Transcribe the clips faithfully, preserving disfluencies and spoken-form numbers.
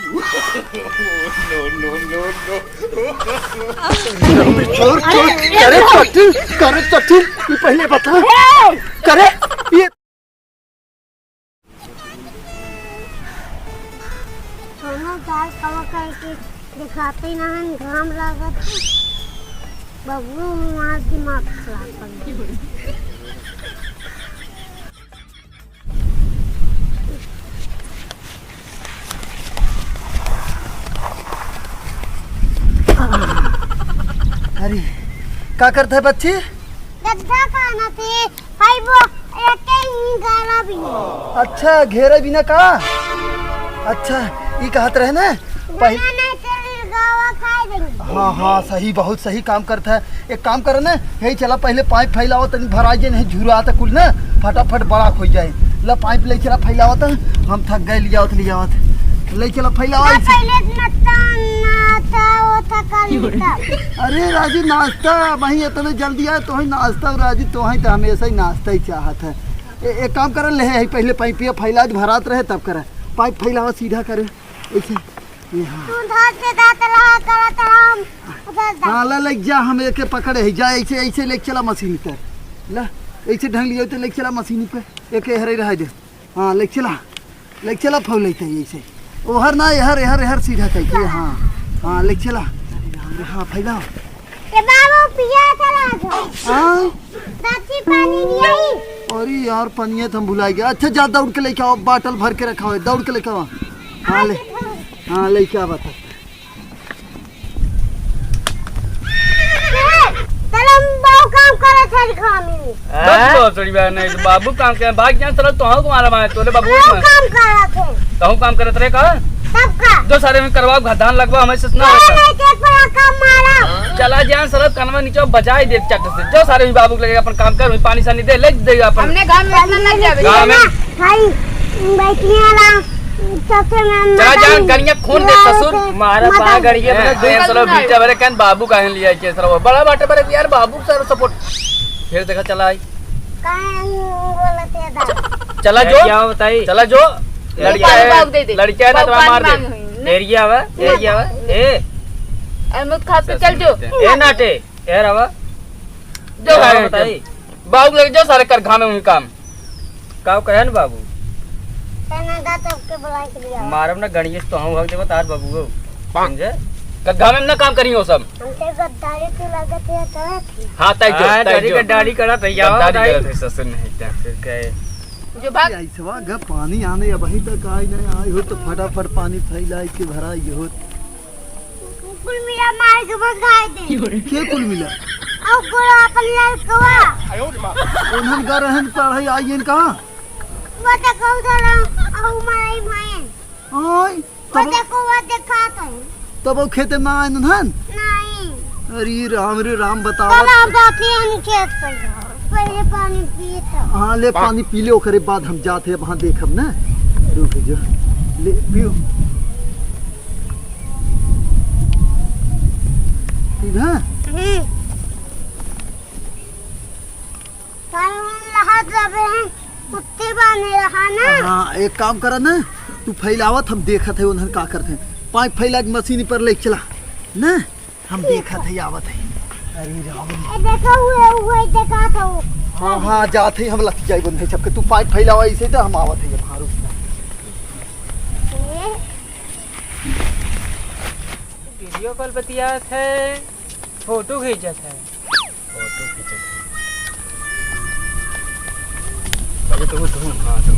No, no, no, no। चोर, चोर, करे चट्टी, करे चट्टी, ये पहले बता। करे, ये कोनो दाल कवा करके दिखाते ना हन, घाम लागत है। बबुआ हमार दिमाग खराब कर दिया। अरे, का करत है बच्ची? गड्ढा काना थे, भाई वो एक ही गाला भी नहीं। अच्छा, घेरे बिना का? अच्छा, ई कहत रहे ना, पहले गाना नहीं चलेगा, वो खाए देंगे। हाँ, हाँ, सही, बहुत सही काम करत है। एक काम कर ना, हे चला पहले पाइप फैलावा, तनी भराई जाए, नहीं झुरा त कुल ना फटाफट बड़ा हो जाए। ला पाइप ले चला फैलावा त, हम थक गए लियावत लियावत। ले चला फैलावा ना, इसे। पहले नाश्ता, नाश्ता वो था कर लेता। अरे राजू नाश्ता, वहीं इतने जल्दी आए तो ही नाश्ता, राजू तो ही तो हमेशा ही नाश्ता ही चाहत है। ए, एक काम कर ले, है पहले पाइपिया फैला दे, भरात रहे तब करे। पाइप फैलावा सीधा करे, ऐसे। ये हाँ। तू उधर से दांत लगा करत हम उधर दांत। हाँ, ले, ले जा, हम एके पकड़े है, जा, ऐसे, ऐसे लेके चला मशीन पर। ला, ऐसे ढंग लियो तो लेके चला मशीन पे, एके हरे रह दे। हाँ, लेके चला, लेके चला, फौल लेते हैं ऐसे। ओहर ना, एहर, एहर, एहर सीधा करके, हाँ, हाँ, लेके चला। हाँ, फैलाओ। ए बाबू, पिया चला जा। हाँ? दादी, पानी नहीं आई? अरे यार, पनिया तो हम भुला गया। अच्छा, जा दौड़ के लेके आओ, बाटल भर के रखा हुआ है, दौड़ के लेके आओ। हाँ, ले, हाँ, लेके आवा था। ए, चल हम बाबू काम करत है घर में। बस हाँ? तो थोड़ी बार नहीं, तो बाबू काम के भाग जा, चलो तो हम तुम्हारा मारे, तोले बाबू बाबू मारे। काम करत है। कहूँ काम करत रहे का? सबका। जो सारे में करवाओ, घ-, धान लगवा, हमें से ना नहीं, होता। नहीं, खेत पर आका मारा। चला जान सरब कनवा नीचे बजाई दे चट से। जो सारे भी बाबू के लगे अपन काम कर, वही पानी सानी दे, ले दे अपन। हमने घर में इतना ना जावे। गाँव में। भाई, बैठिए ना, सबसे मैं चला मजा जान, नहीं। कनिया खून दे, ससुर। मारा मजा बा नहीं। गड़िया ए, में ए, दो सरब बीटा बरे कन बाबू काहे लिया के सरब। बड़ा बाटे बरे यार, बाबू सर सपोर्ट। फिर देखा चला आई। काहे नहीं बोलते दा? चला जो। क्या बताई? चला जो। लड़का बाबू, है, बाबू दे दे। लड़का है ना, बाबू तो मार दे। मांग होई, ना? एरिया आवा, ना। एरिया आवा। ए। अरे मुझ खास पे चल जो। ए नाटे, ए रवा। जो क्या है बताई? बाबू लग जाओ सारे कर घामे हुई काम। का कहे न बाबू? कहना दा तब के बुला के लिया। मारब ना गणेश तो हम हक देबो तार बाबू हो। समझे? कर घामे में ना काम करी हो सब। हमसे गद्दारी तो लगत है तो। हाँ, ताई जो, हाँ, ताई तारी जो। गद्दारी करत है, या गद्दारी ताई। करत है, ससुर नहीं क्या। फिर कहे। जो भाग। ऐसवा घर पानी आने अब अभी तक आई नहीं, आई हो तो फटाफट पानी फैलाई के भराई हो। कुल मिला मार के भगाए दे। के कुल मिला? और गोरा अपन लड़कवा। उन्हन घर रहन पढ़ाई आई इनका? वो तो कहू तो रहा, और माई भाई। आई, वो तब देखो, वो दिखात है। तब वो खेते में आए नन्हन? नहीं। अरे राम रे राम, बतावा। तब आप जाके हम खेत पर जाओ, पहले पानी पिए तो। हाँ, ले पानी पी ले, ओकरे बाद हम जाते हैं, वहाँ देखब ना। रुक जो, ले पियो। पीबा? हम्म। काहे हम नहात जाबे हैं, कुत्ते बाने रहा ना। हाँ, एक काम करा ना, तू फैलावत, हम देखत है उन्हन का करत हैं। पाइप फैला के मशीन पर ले चला ना, हम देखत है, आवत है। अरे राम। ए, देखो, हुए, हुए, देखा था वो। हाँ, हाँ, जात है, हम लग जाए बंधे सबके। तू पाइप फैलावा ऐसे तो हम आवत है, ये भारू। ए? वीडियो कॉल बतियात है, फोटो खींचत है। फोटो खींचत है। भैया, तू, तू, हाँ, तू।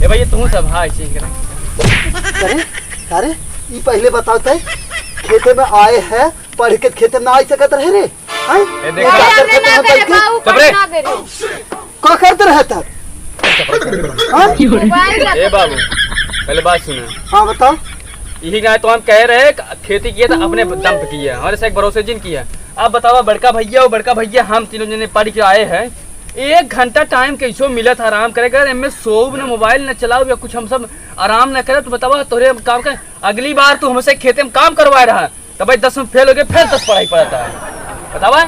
ए भैया, तू सब, हाँ, ऐसे ही करें। अरे, अरे, ई पहले बताओ तय, खेते में आए हैं, पढ़ के खेते में ना आ सकत रहे रे? हैं? ए, देखा। का करत रहे तू? बाबू, चुप रे। पढ़ना दे रे। का करत रहे तब? हाँ? मोबाइल ए बाबू, पहले बात सुना। हाँ, बताओ। यही गाय तो हम कह रहे हैं, खेती किया तो अपने दम पे किया, हमारे से एक भरोसे जिन किया। अब बतावा, बड़का भैया और बड़का भैया, हम तीनों जने पढ़ के आए हैं, एक घंटा टाइम कैसो मिलत है आराम करे का, एमे सोब न मोबाइल न चलाओ या कुछ हम सब आराम न करे, तो बतावा तोरे काम का, अगली बार तू हमसे खेते में काम करवाए रहा, तब भाई दस में फेल हो गए, फिर दस पढ़ाई पड़ता है, बतावा।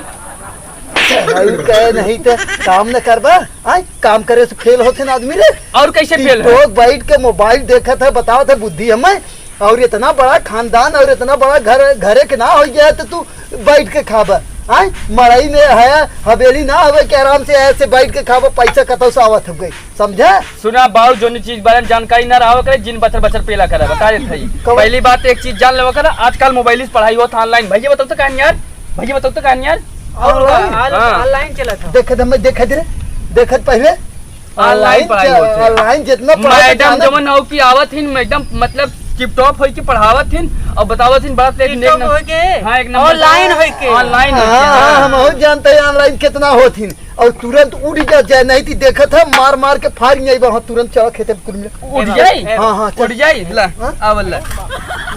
भाई कहे नहीं तो काम न करबा, आय काम करे से फेल होते ना आदमी रे। और कैसे फेल हो? लोग बैठ के मोबाइल देखत है, बतावत है बुद्धि हमें। और इतना बड़ा खानदान और इतना बड़ा घर, घरे के ना होइ गया तो तू बैठ के खाबा? आय, मड़ई में है, हवेली ना हवे कि आराम से ऐसे बैठ के खाबा, पैसा कतौ से आवत हो गई, समझा? सुना बाऊ, जोनी चीज बारे में जानकारी ना रहा करे, जिन बचर बचर पेला करे, बता देत हई। कौन? पहली बात एक चीज जान लेवा करे, आजकल मोबाइल से पढ़ाई होत online। भैया बताओ तो कहानी यार, भैया बताओ तो कहानी यार। और online? हाँ। Online चलत है। देखत हमें, देखत रे, देखत पहले। Online online पढ़ाई च-, होत है। Online जितना पढ़ाई मैडम जाना जवन हो कि आवत हिन, मैडम मतलब टिप टॉप होई कि पढ़ावत हिन और बतावत हिन, बड़ा तेज टिप टॉप नेक न-, होई के? हाँ, एक नंबर। Online होई के? Online होई के, हाँ, हाँ, हाँ। हम बहुत जानते हैं online कितना होत हिन। और तुरंत उठ जा जाए, नहीं तो देखत है मार मार के फाड़ नहीं बा, तुरंत चला खेते में कुल मिला। उठ ए बाबू, जाई? ए हाँ, हाँ, चल। उठ जाई? ला, हाँ? आव ला।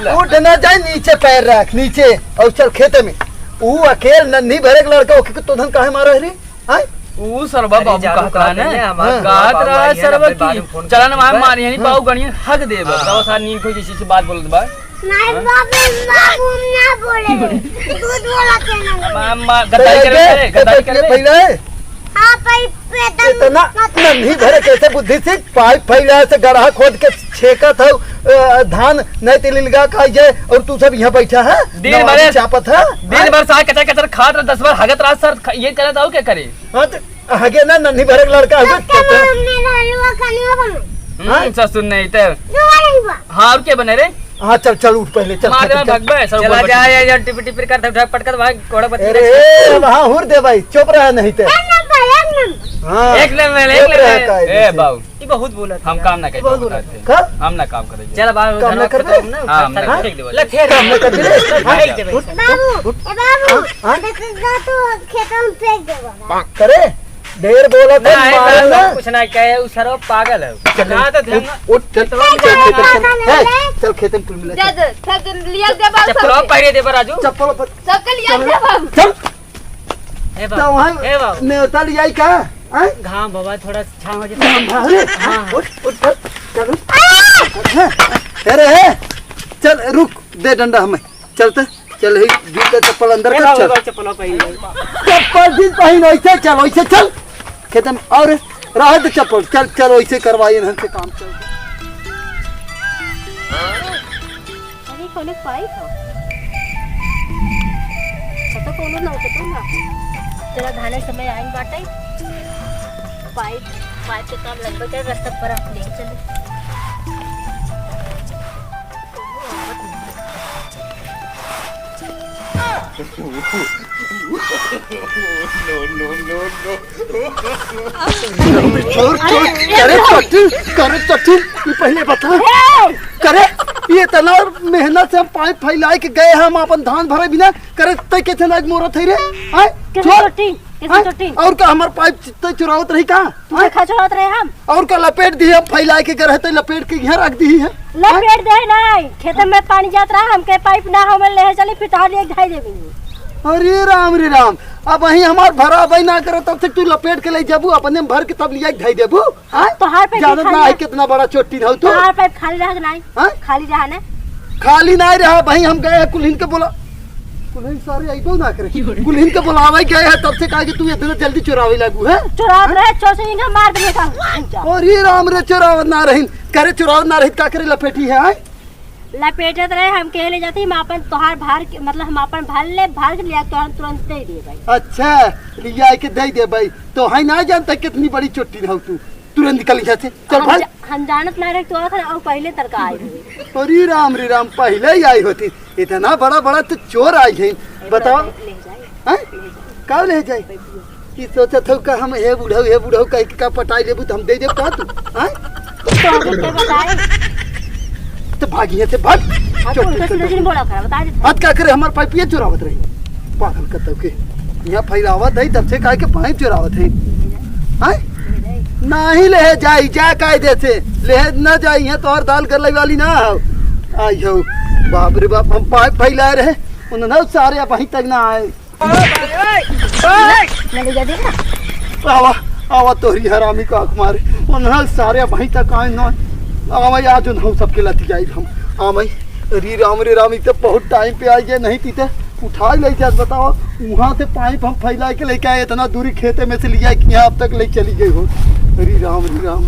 ला। उठ ना जाए, नीचे पैर रख, नीचे, और चल खेते में। ऊ अकेल नन्ही भरे के लड़का ओके के तोधन काहे मारा है रे? हाँ? ऊ सरवा अरे बाबू जानू कहत रहा कहत ने। रहे, हमार हाँ। बाबू कहत रहा आई है ना, सरवा अपने की बारे में फोन चलन करके वहाँ बस। मारी है, हाँ। बाबू गणियन हक दे, हाँ। बताओ सार नींद को किसी से बात बोलत बा। नहीं हाँ? बाबू, बाबू हम ना बोले। दूध वाला चैनल है। मा-, मा-, गद्दारी करे, करे, गद्दारी करे। पहले? हाँ, पै-, पैदल इतना मतलब नन्ही भरे कैसे बुद्धि से पाइप फैला से गड़हा खोद के छेकत हौ, अ, धान नहीं तेल लगा खाई जाए और तू सब यहाँ बैठा है? दिन नवारी भर चापत है? दिन हाँ? भर सार कचर कचर खात रहा, दस बार हगत रहा सर, ख-, ये करत आओ क्या करे? हाँ, तो हगे ना, नन्ही भरे के लड़का हगे, सबके तो मुंह में लालुआ कनिया बनो। हम्म, हाँ? ससुर नहीं तो। दुआ नहीं बा। हाँ, और क्या बने रे? हाँ, चल, चल, उठ पहले, चल, मार खेतन, दे, चल। भगबे, सब चला गोबर जा, के। ये, ये टिपी टिपी कर, उठा, पटकत भाग, कोड़ा बत्ती अरे, रख। ए, वहाँ हुर दे भाई, चुप रहा नहीं ते। एक नंबर, एक नंबर। हाँ, एक नंबर, एक चुप रहा नंबर। काहे ए, से? बाबू। ये बहुत बोलत हम है काम ना यार, करें, बहुत बोलत है। का? हम ना काम करें। चल, बाबू, काम ना करबे? ना, हाँ, हम ना हाँ? करें। ले, फेर काम ना करबे? ले, फेर हाँ। देबे। बाबू, उठ, ए, बाबू, हाँ? देख, जा, तू खेतों में फेंक देबा। करे? ढेर बोलत है, नहीं, मारे नहीं, ना। कुछ ना कहे, उ सरवा पागल है। चल, ना तो उठ, ध्यान उठ, उठ, चल, चल, चल, खेते में, चल, ए, चल, खेते में कुल मिला, जा, चल। जा, सब जन लिया दे बाबू चप्पल सबके। पहरे दे बा राजू। चप्पल पर सबके लिया चल, दे बाबू। चल। ए तो बाबू, वहाँ ए बाबू। नेवता लियाई का? आय? घाम बाबा, थोड़ा छाँव हो जाए। घाम, अरे, हाँ। उठ, उठ, चल, चल, उठ। अरे, चल, रुक, दे डंडा हमें। चल त, चल, ही जूता चप्पल अंदर ए कर, बाबू, चल। ए बाबू, चप्पल पहन ले। चप्पल जिन पहन, वैसे चल, वैसे चल। खेतन, और रहे तो चप्पल, चल, चल, वैसे करवाई इन्हन से काम, चल। अरे, कौनो पाइप हो? तो कौनो लौकतो ना। चला, धाने समय आइन बाटे। पाइप, पाइप के काम लगभग रास्ता पर आप ले चले। चोर, चोर, करे चट्टी, करे चट्टी, ये पहले बता। करे, ये इतना मेहनत से हम पाइप फैलाए के गए, हम अपन धान भरे बिना, करे तै कैसे नाच मोरत है रे? आय? कैसे चोर? चट्टी? कैसे आय? चट्टी? और का हमार पाइप तै चुरावत रही का? तू आय? देखा चुरावत रहे हम? और का लपेट दी हम फैलाए के गए रहते, लपेट के यहाँ रख दी है। लपेट दे नहीं, खेत में पानी जात रहा, हमके पाइप ना हमें ले चली, फिर तार लिए ढाई देबी। अरे राम रे राम, अब वही हमार भरा भाई ना करो, तब से तू लपेट के ले जाबू, अपने में भर के तब लिया के ढाई देबू। हाँ? तोहार पाइप जानत खाली ना है रहा। कितना बड़ा चोट्टी रहू तू। तोहार पाइप खाली रहा कि नहीं? हाँ? खाली रहा ना? खाली नहीं रहा भाई, हम गए हैं कुल्हिन के बोला, कुल्हिन सारे अइबो ना करे। कुल्हिन के बुलावे गए हैं, तब से कहा कि तू इतना जल्दी चुरावे लागू है। चुरावत हाँ? रहे, चोर से इनका मार दिए था। अरे राम रे, चुरावत ना रहिन, करे चुरावत ना रहिन, का करे लपेटी है, आय? लपेटत रहे, हम कहे ले जाती, हम अपन तोहार भार के, मतलब हम अपन भार ले, भार के लिया तोहार तुरंत दे दिए भाई। अच्छा, लिया के दे दे भाई, तो है ना जानता कितनी बड़ी चोट्टी रहू तू, तुरंत निकल यहाँ से, चल हम भाग। जा-, हम जानत ना रहे तोरा था और पहले तरका आए हुए। अरे राम रे राम, पहले ही आई होती, इतना बड़ा बड़ा तो चोर आई है, बताओ। ले जाए, हैं? ले जाए। का ले जाए? पैसा। ई सोचत हौ का हम, "हे बुढ़ऊ, हे बुढ़ऊ," कह के का पटाई लेबू त हम दे देब का तू? हैं? तो हम के बताए। तो भाग यहाँ से, भाग। हाँ, तो चोट उल्टा चोट सीधा चोट। जिन बोला करा, बता देते। आज का करे हमार पाइपिया चुरावत रही। पागल कतौ के। यहाँ फैलावत है, तब से काहे के पाइप चुरावत है। हैं? नहीं ले जाई, जा कायदे से। ले न जाई, यहाँ तोहर दाल गलई वाली ना हो। आई हो। बाप रे बाप, हम पाइप फैलाए रहे। उन्होंने सारे अब वहीं तक ना आए। ना ले जा दे ना। आवा, आवा तोहरी हरामी का आँख मारे। उन्हें सारे वहीं तक आए ना। आवा, आज उन्हें सबके लति जाई हम। आवा, री राम, री राम, ई तो बहुत टाइम पे आई है, नहीं ती तो उठा ले जात, बताओ। वहाँ से पाइप हम फैला के लेके आए, इतना दूरी खेते में से लिया कि यहाँ अब तक ले चली गई हो। री राम, री राम।